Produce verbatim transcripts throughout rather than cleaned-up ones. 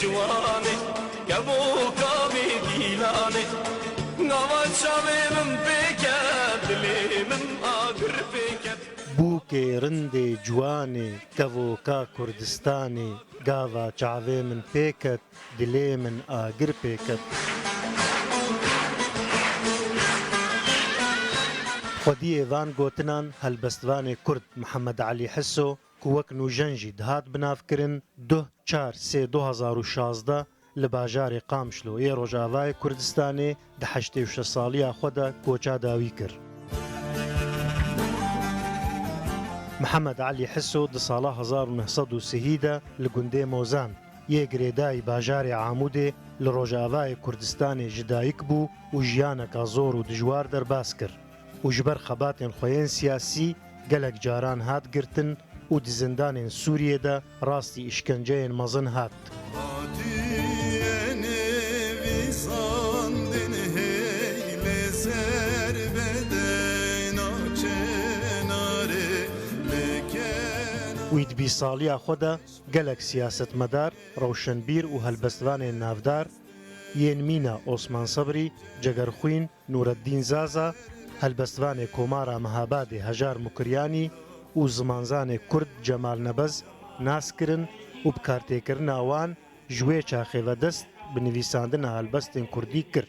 Ciwanê, kevoka vê dîlanê, nava çavê min pê ket, dilê min agir pê ket. Bûkê rindê ciwanê, kevoka Kurdistanê, gava çavê min pê ket, dilê min agir pê ket. Xwediyê van gotinan helbestvanê Kurd Mihemed Elî Hiso, ku wek nûjen jî dihat binavkirin, duh çar sê du hezar û şazdeh li bajarê Qamişlo yê Rojavayê Kurdistanê di heştê û şeş saliya xwe de koça dawî kir. Mihemed Elî Hiso di sala hezar û neh sed û sihî de li gundê Mozan yê girêdayî bajarê Amûdê li Rojavayê Kurdistanê ji dayik bû û jiyaneka zor û dijwar derbas kir û ji ber xebatên xwe yên siyasî gelek caran hat girtin û di zindanên Sûriyê de rastî îşkenceyên mezin hat. Hatiye nivîsandin hey lê ser bedeyna çenarê lê kena. Wî di bîst saliya xwe de gelek siyasetmedar, rewşenbîr û helbestvanên navdar yên mîna Osman Sebrî, Cegerxwîn, Nûreddîn Zaza, helbestvanê Komara Mehabadê Hejar Mukiryanî û zimanzanê Kurd Cemal Nebez nas kirin û bi kartêkirina wan ji wê çaxê ve dest bi nivîsandina helbestên Kurdî kir.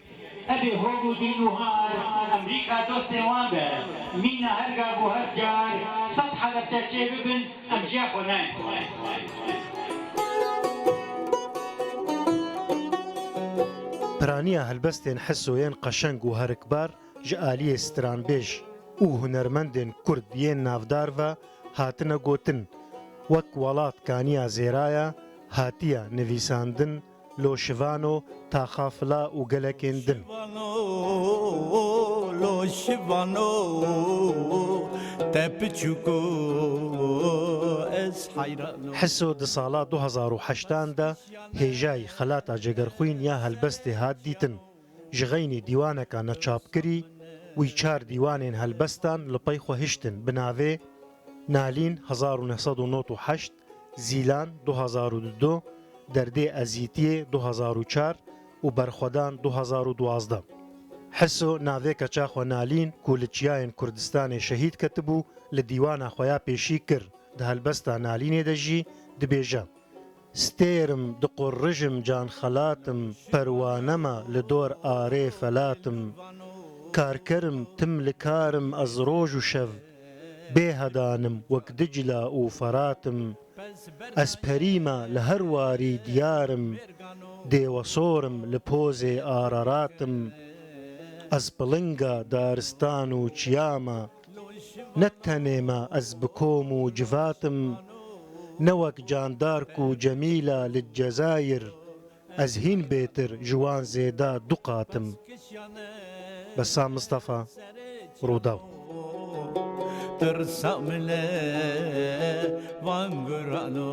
Ebê hov û dîn û har, Emrîka dostê wan be. Mîna her gav û her car, sed helebte çê bibin, em jiya xwe nayên xwe. Piraniya helbestên Hiso yên qeşeng û herikbar ji aliyê stranbêj û hunermendên Kurd yên navdar ve hatine gotin, wek Welat Kaniya Zêraya hatiye nivîsandin, Lo Şivano, Taxa Fila û gelekên din. Lo Şivano, te piçûko, ez heyran. Hiso di sala du hezar û heştan de hêjayî xelata Cegerxwîn ya helbestê hat dîtin. Ji xeynî dîwaneka neçapkirî, wî çar dîwanên helbestan li pey xwe hiştin bi navê Nalîn hezar û neh sed û nod û heşt, Zîlan du hezar û du, Derdê Ezîtiyê du hezar û çar û Berxwedan du hezar û duwazdeh. Hiso navê keça xwe Nalîn ku li çiyayên Kurdistanê şehîd ketibû, li dîwana xwe ya pêşî kir. Di helbesta Nalînê de jî dibêje, Stêr im, diqurijim, can xelat im, perwane me li dor arê felat im. Karker im, tim li kar im ez roj û şev, bêhedan im, wek Dicla û Ferat im. Ez perî me li her warî diyar im, dêwesor im, li pozê Ararat im. Ez pilinga daristan û çiya me, ne tenê me ez bi kom û civat im, ne wek Candark û Cemîla li Cezayir, ez hîn bêtir ji wan zêda du qat im. Bessam Mistefa, Rûdaw. Tirsa min e van gurano.